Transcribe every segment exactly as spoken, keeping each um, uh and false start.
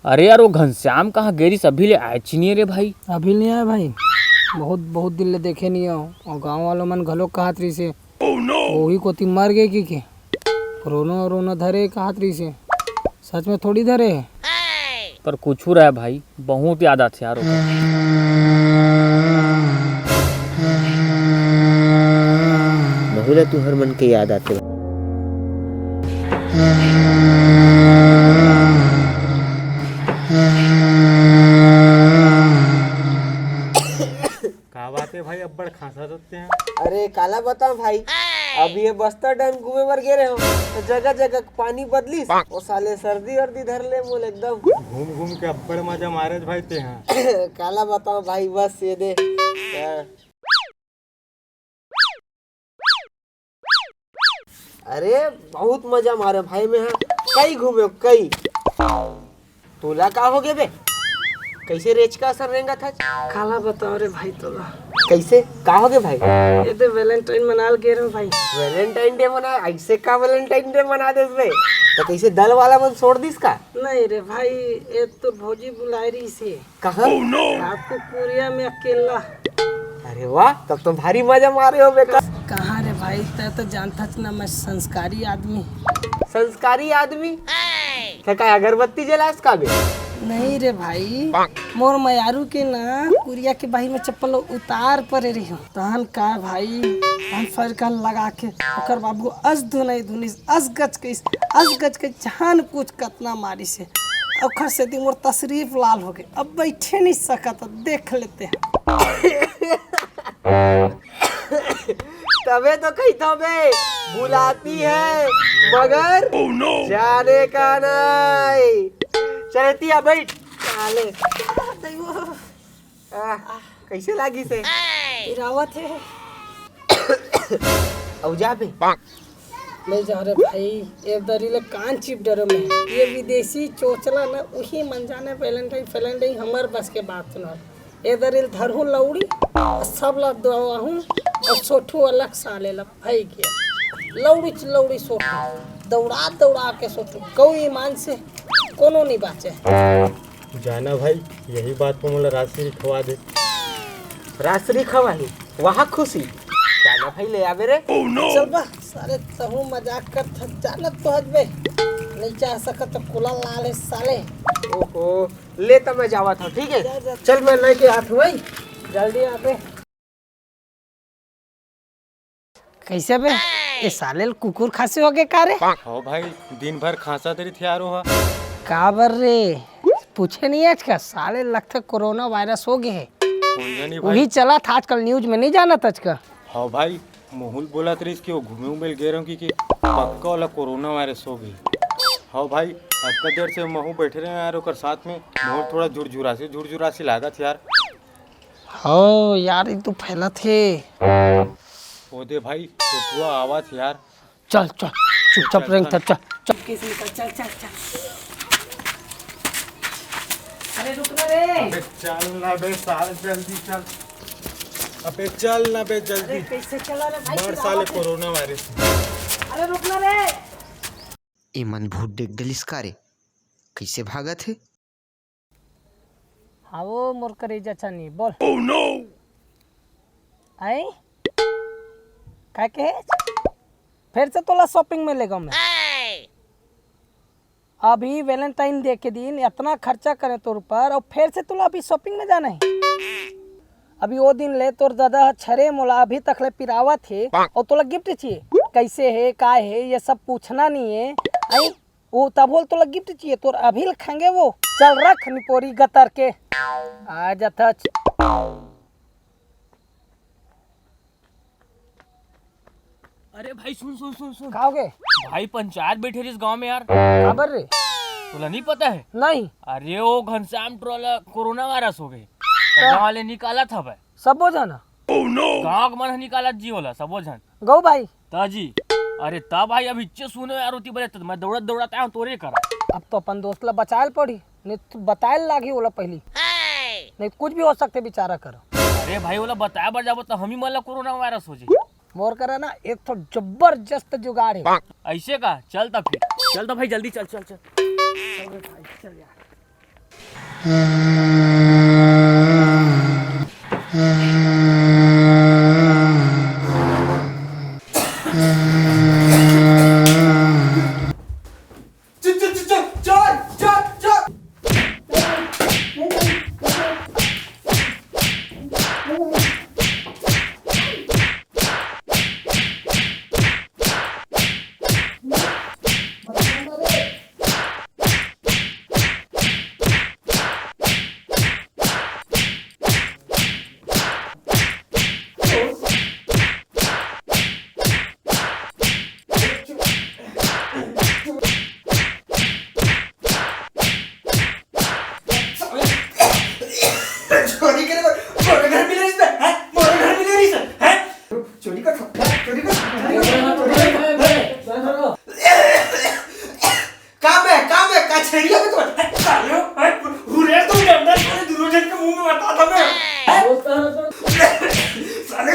अरे यार, वो घनश्याम कहाँ गे रिस, अभी ले आयेच नइ रे भाई। अभी नइ आय भाई, बहुत बहुत दिन ले देखे नइ हव। अउ गाँव वालों मन घलो कहत रहिसे, ओही कोती मर गे कि के, कोरोना वोरोना धरे कहत रहिसे। सच में थोड़ी धरे हे। पर कुछू रहय भाई, बहुत याद आथे यार ओकर। महू ला तुंहर मन के याद आथे। का बात हे भाई, अब्बड़ खांसत हस तें? अरे काला बतावं भाई, अभी ये बस्तर डैम घूमे बर गे रहेंव, त जगह जगह पानी बदलिस, ओ साले सर्दी वर्दी धर ले मोला एकदम। घूम घूम के अब्बड़ मजा मारेस भाई तें हा। काला बतावं भाई, बस ये दे। हाँ। अरे बहुत मजा मारेंव भाई मैं हा। कई घूमेंव कई। तोला का होगे बे? कइसे रेचका असन रेंगत हस? काला बतावं रे भाई तोला। कइसे? का होगे भाई? ए दे Valentine मनाय ल गे रहेंव भाई। Valentine Day मनाय? अइसे का Valentine Day मना देस बे? त कइसे दल वाला मन छोड़ दिस का? नहीं रे भाई, ए तोर भौजी बुलाय रहिसे। कहाँ? रात को कुरिया में अकेला। अरे वाह, तब तो भारी मजा मारे होबे का। कहाँ रे भाई, तैं तो जानथस ना, मैं संस्कारी आदमी। संस्कारी आदमी? त का अगरबत्ती जलास का बे? नहीं रे भाई, मोर मयारू के ना कुरिया के बाहिर में चप्पल उतार परे रहिस। तहन का भाई, तहन फरकन लगा के ओकर बाबू अस धुनई धुनिस, अस गचकइस, अस गचकइस, जान कुछ कतना मारिस हे। ओखर सेती मोर तसरीफ लाल होगे, अब बइठे नइ सकत, देख ले तें। तभे तो कहिथंव बे, बुलाती है मगर जाने का नहीं। चल एती आ बइठ। साले। आह, कइसे लागिस हे? पिरावत हे। अउ जा बे। नइ जांव रे भाई, ए दरी ले कान चिप डरेंव मैं। ये विदेशी चोचला न, उही मन जाने Valentine फैलेंटाइन, हमर बस के बात नोहे। ए दरी ले धरहूं लौड़ी, अउ सब ला दबाहूं, अउ सोटहूं अलग साले ला। भई के लौड़ी च लौड़ी सोटहूं, दौड़ा दौड़ा के सोटहूं, गऊ ईमान से कोनो नइ बांचे। जाना भाई, यही बात पे मोला राजश्री खवा दे। राजश्री खवाही, वहाँ खुशी। जाना भाई, ले आबे रे। चल बा, साले तहूं मजाक करथस, जानत तो हस बे। नइ जा सकत त कुला लाल हे साले। ओहो, ले त मैं जावत हंव, ठीक हे? जा, जा। चल मैं लेके आत हंव भाई। जल्दी आबे। कइसे बे? ए साले ल कुकुर खांसी होगे का रे? हव भाई, दिन भर खांसत रहिथे यार ओहा। काबर रे? पूछे नइ हस का? साले ल लगथे कोरोना वायरस होगे हे। कोन जनी भाई। उही चलत आजकल news में, नइ जानत हस का? हव भाई, मोहू ल बोलत रहिस कि ओ घूमे उमे ल गे रहेंव कि, कि पक्का ओला कोरोना वायरस होगे हे। हव भाई, अतका देर से महू बइठे रहेंव यार ओकर साथ में, मोर थोड़ा झुरझुरासी, झुरझुरासी लागत हे यार। हव यार, ये तो फैलत हे। ओ दे भाई, सोटुआ आवत हे यार। चल, चल, चुपचाप चल, रेंग चल। चल, चल, चल। चुपके से निकल, चल, चल, चल। अरे रुक ना रे। अबे चल ना बे साल, जल्दी चल। अबे चल ना बे अरे जल्दी। कइसे चला रे भाई, मर साले कोरोना वायरस। अरे रुक ना रे। एमन भूत देख डरिस का रे? कइसे भागत हे? हाँ वो मोर करेजा छानी, बोल। Oh no! आई? का कहे? फेर से तोला shopping में लेगंव मैं। अभी Valentine Day के दिन अतना खर्चा करेंव तोर ऊपर, अउ फेर से तोला अभी shopping में जाना हे? अभी ओ दिन ले तोर ददा ह छरे मोला अभी तक ले पिरावत हे, अउ तोला gift चाहिए? कइसे हे, का हे, ये सब पूछना नइ हे। आई? ओ तब बोल तोला gift चाहिए, तोर अभी ल खांगे वो। चल रख निपोरी गतर के। आ जाथच। अरे भाई सुन सुन सुन सुन। का होगे? भाई पंचायत बइठे रहिस गांव में यार। काबर रे? तोला नइ पता हे? नहीं। अरे ओ घनश्याम टोला कोरोना वायरस होगे। त गांव ले निकालत हवय। सबो झन? गांव के मन ह निकालत जी ओला, सबो झन। गऊ भाई। त जी, अरे त भाई अब इच्चे सुने यार ओती बरे, त मैं दौड़त दौड़त आया हूँ तोरे करा। अब तो अपन दोस्त ला बचाए ल पड़ी, नहीं तो बताए ल लागही ओला पहली। नहीं कुछ भी हो सकथे बेचारा कर। अरे भाई ओला बताए बर जाबो त हम ही मन ला कोरोना वायरस हो जाही। मोर करा ना एक ठो जबरदस्त जुगाड़ हे। अइसे का? चल त फिर। चल त भाई, जल्दी चल, चल, चल। चल रे भाई, चल यार। चल, चल, चल, चल, चल, चल, चल। चोरी करे बर मोर घर मिले रहिस, हैं? मोर घर मिले रहिस, हैं? चोरी कर, चोरी कर, चोरी कर, चोरी कर। का बे, का बे, का छेड़िया बे तोर? साले, हैं? हुरे तो डंडा साले दोनों जन के मुंह में बता था मैं। हैं? साले,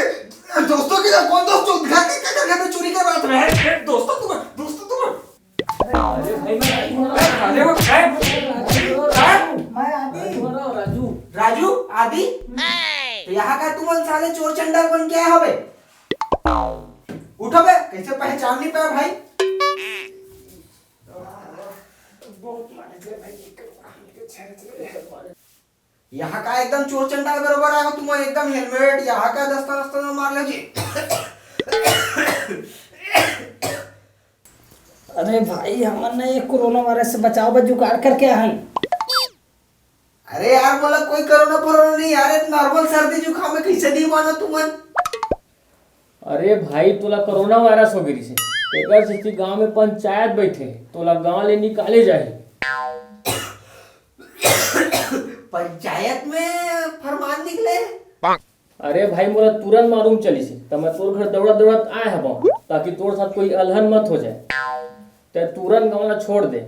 दोस्तों के साथ कौन दोस्त? घर के, घर के, घर में चोरी कर रहा था मैं। हैं? दोस्तों तुम, दोस्तों तुम। अरे भाई, मैं राजू बोल रहा हूँ। अरे वो, हैं? हैं? मैं आदि। राजू बोल रहा हूँ, राजू। राजू, आदि? तो यहाँ का तुमन साले चोर चंडाल बन के आए हवे? उठो बे, कैसे पहचान नहीं पाया भाई? यहाँ का एकदम चोर चंडाल बरोबर आए हो तुम, एकदम हेलमेट, यहाँ का दस्ता वस्ता मार लो जी। अरे भाई, हमन ना ये कोरोना वायरस से बचाव बर जुगाड़ करके आए हन। अरे यार, बोला कोई कोरोना फोरोना नहीं यार, ये नॉर्मल सर्दी जुकाम में कैसे नहीं मानो तुमन? अरे भाई, तोला कोरोना वायरस हो गिरिस हे, एकर सेती गांव में पंचायत बैठे हे, तोला गांव ले निकाले जाही। पंचायत में फरमान निकले? अरे भाई, मोला तुरंत मालूम चलिस हे, त मैं तोर घर दौड़त दौड़त आए हवं, ताकि तोर साथ कोई अलहन मत हो जाए। तैं तुरंत गांव ला छोड़ दे।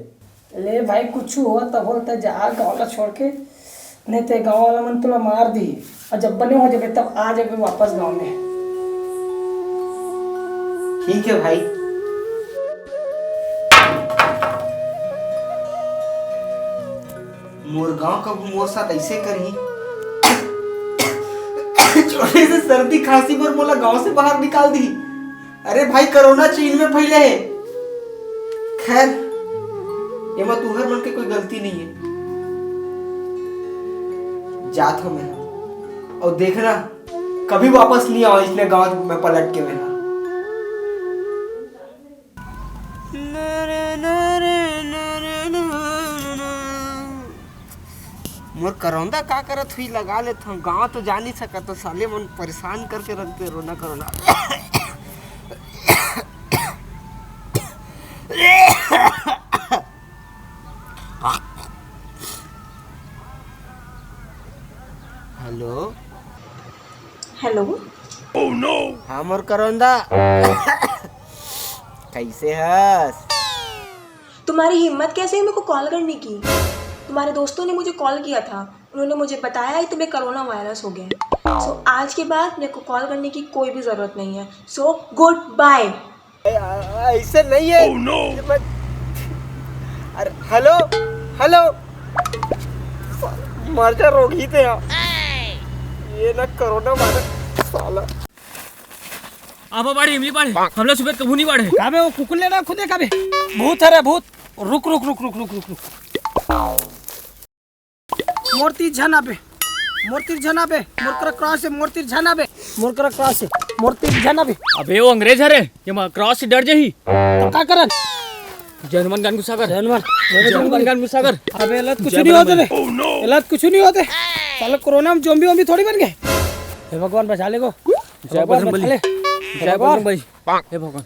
ले भाई, कुछु हो तब हो, तैं जा गांव ला छोड़ के, नहीं ते गांव वाला मन तोला मार दिही। और जब बने हो जाबे, तब आ जाबे वापस गांव में। ठीक है भाई। मोर गांव कभू मोर साथ ऐसे करही, छोटे से सर्दी खांसी बर मोला गांव से बाहर निकाल दिही। अरे भाई, कोरोना चीन में फैले हे। खैर, एमा तुहर मन के कोई गलती नहीं है। जात हो मैं, और देखना, कभी वापस नहीं आओ इसने गांव में पलट के मेरा। मोर करौंदा का करत हुई, लगा लेत हूँ। गाँव तो जा नहीं सकत, तो साले मन परेशान करके रख दे, रोना करोना। हेलो। हेलो। हाँ, मोर करौंदा। कैसे हस? तुम्हारी हिम्मत कैसे है मेरे को कॉल करने की? तुम्हारे दोस्तों ने मुझे कॉल किया था, उन्होंने मुझे बताया है तुम्हें कोरोना वायरस हो गया है। सो आज के बाद मेरे को कॉल करने की कोई भी ज़रूरत नहीं है। सो गुड बाय। ऐसे नहीं है। ये मैं, अरे, हेलो, हेलो। मर जा रोगी थे यहाँ। ये ना कोरोना वायरस साला। अब बाढ़े, इमली बाढ़े, हमला सुबह कभू नहीं बाढ़े। काबे वो कुकुर लेना खुदे काबे? भूत है रे भूत। रुक, रुक, रुक, रुक, रुक, रुक, रुक। मोर तीर झन आबे, मोर तीर झन आबे, मोर करा क्रॉस है, मोर तीर झन आबे, मोर करा क्रॉस है, मोर तीर झन आबे। अबे वो अंग्रेज हरे, ये मा क्रॉस से डर जाही। तो का करन? जय हनुमान ज्ञान गुण सागर। जय हनुमान, जय हनुमान ज्ञान गुण सागर। अबे एला तो कुछ नहीं होते रे। एला तो कुछ नहीं होते। साला कोरोना में ज़ॉम्बी वॉम्बी थोड़ी बन गए। हे भगवान बचा ले को। जय बजरंग बली। जय बजरंग बली। हे भगवान।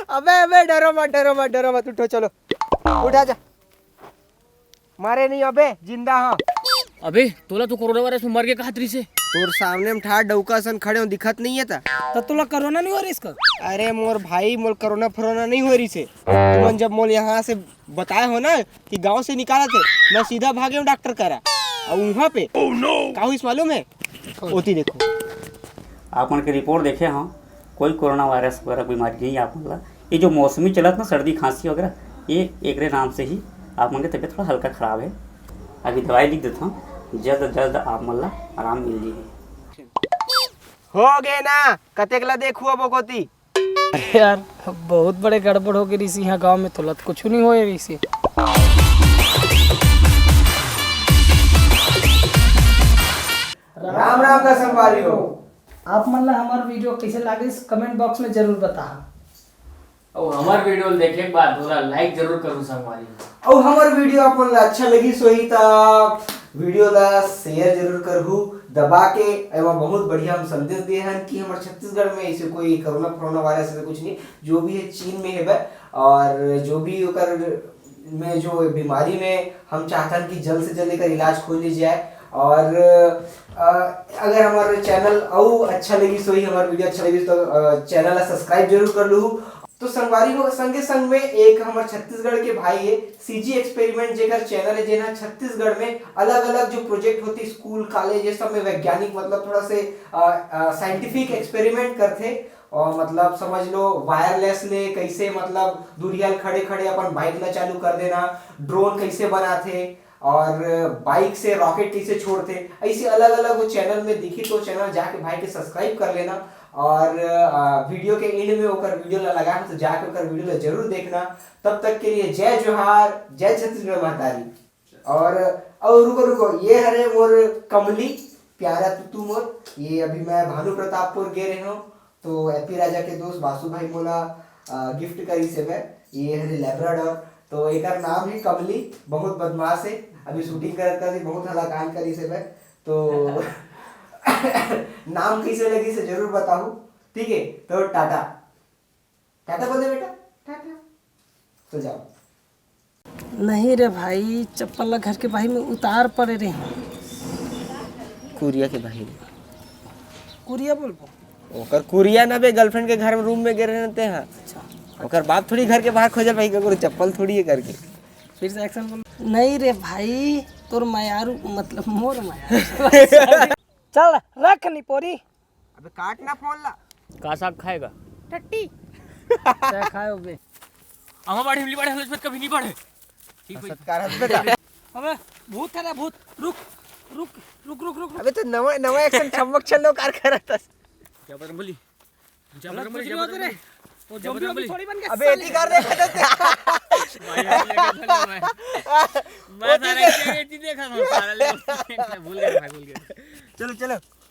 अबे, अबे, डरो मत, डरो मत, डरो मत, उठो, चलो, उठा जा। मारे नहीं, अबे, जिंदा हाँ। अबे, तोला तो कोरोना वायरस में मर के कहा तरी से। तोर सामने में ठाड़ डउका असन खड़े हो, दिखत नहीं है ता? त तोला कोरोना नहीं हो रहिस का? अरे मोर भाई, मोर कोरोना फोरोना नहीं हो रहिस हे। तुमन जब मोल यहाँ से बताए हो ना कि गांव से निकालत हे, मैं सीधा भागे हूँ डॉक्टर करा। और वहाँ पे का होइस मालूम है? ओती देखो। आप मन के रिपोर्ट देखे हो, कोई कोरोना वायरस वगैरह बीमारी नहीं है आप मन ला। ये जो मौसमी चलत ना, सर्दी खांसी वगैरह, ये एकरे नाम से ही आप मन के तबीयत थोड़ा हल्का खराब है। अभी दवाई लिख देता हूँ, जल्द जल्द आप मन ला आराम मिल जाए। हो गे ना, कतेक ला देखू अब ओकोती। अरे यार, बहुत बड़े गड़बड़ हो गई रहिस इहाँ गाँव में, तोला तो कुछ नहीं होए रहिस। राम राम का संगवारी हो। आप मन ला हमार वीडियो कैसे लागिस, कमेंट बॉक्स में जरूर बताहा। अउ हमर वीडियो ल देखे के बाद ओला लाइक जरूर करू संगवारी हो। अउ हमर वीडियो आप मन ला अच्छा लगिस होही त वीडियो ला शेयर जरूर करहू दबा के। एमा बहुत बढ़िया हम संदेश दिए हन कि हमर छत्तीसगढ़ में ऐसे कोई कोरोना फोरोना वायरस ऐसे कुछ नहीं, जो भी है चीन में है बे, और जो भी ओकर में जो बीमारी में हम चाहतन कि जल्द से जल्द एकर इलाज खोज ली जाए। और अ, अगर हमारे चैनल अउ अच्छा लगिस होही, हमारे वीडियो अच्छा लगिस तो अ, चैनल ला सब्सक्राइब जरूर कर लू। तो संगवारी हो, संगे संग में एक हमर छत्तीसगढ़ के भाई है सीजी एक्सपेरिमेंट, जेकर चैनल है, जेना छत्तीसगढ़ में अलग अलग जो प्रोजेक्ट होते स्कूल कॉलेज ये सब में वैज्ञानिक मतलब थोड़ा से साइंटिफिक एक्सपेरिमेंट करथे। और मतलब समझ लो वायरलेस ले कैसे मतलब दूरिया ल खड़े खड़े अपन बाइक ला चालू कर देना, ड्रोन कैसे बनाथे और बाइक से रॉकेट कैसे छोड़थे, ऐसे अलग अलग वो चैनल में दिखी तो चैनल जाके भाई के सब्सक्राइब कर लेना। और अ, वीडियो के एंड में ओकर वीडियो ला लगा है तो जाके ओकर वीडियो ला जरूर देखना। तब तक के लिए जय जोहार, जय छत्तीसगढ़ महतारी। और और रुको रुको, ये हरे मोर कमली, प्यारा तुतू मोर। ये अभी मैं भानु प्रतापपुर गे रहे हूँ, तो एपी राजा के दोस्त बासु भाई मोला गिफ्ट करिस हे। ये हरे लेब्राडोर, तो एकर नाम है कमली। बहुत बदमाश है, अभी शूटिंग करत करत ही बहुत हलाकान करिस हे। तो नाम कैसे लगिस हे जरूर बताहू। ठीक है, तो टाटा। टाटा बोल दे बेटा, टाटा। तो जाओ। नहीं रे भाई, चप्पल ला घर के बाहिर में उतार पड़े रहे। कुरिया के बाहिर में। कुरिया बोलबो? ओकर कुरिया ना बे, गर्लफ्रेंड के घर में रूम में गे रहे रहते हैं। अच्छा। ओकर बाप थोड़ी घर के बाहर खोजल भाई, ओकर चप्पल थोड़ी है करके। फिर से एक्शन बोल। नहीं रे भाई, तोर मयारू मतलब मोर मयारू। चल रख नी पोरी। अबे काट ना फोन ला। का साग खाएगा? टट्टी। तय खाए होबे। आमा बाढ़े, इमली बाढ़े, हलच मत कभी नहीं बाढ़े। ठीक भाई। सत्कार हंस बेटा। अबे भूत है रे भूत। रुक, रुक, रुक, रुक, रुक, रुक। अबे तो नवा, नवा एक्शन छमक छल्लो कार करत हस। क्या पता बोली? क्या पता कुछ बोली, नहीं क्या होता पता रे। बोली? वो क्या जोम्बी पता वोम्बी बोली? थोड़ी बन के अबे साले। एती कर दे। भाई, हम लेके चलो भाई। मैं वो सारे ठीक है। क्या ये चीज देखा था, सारा ले भूल गया भाई, भूल गया। चलो, चलो।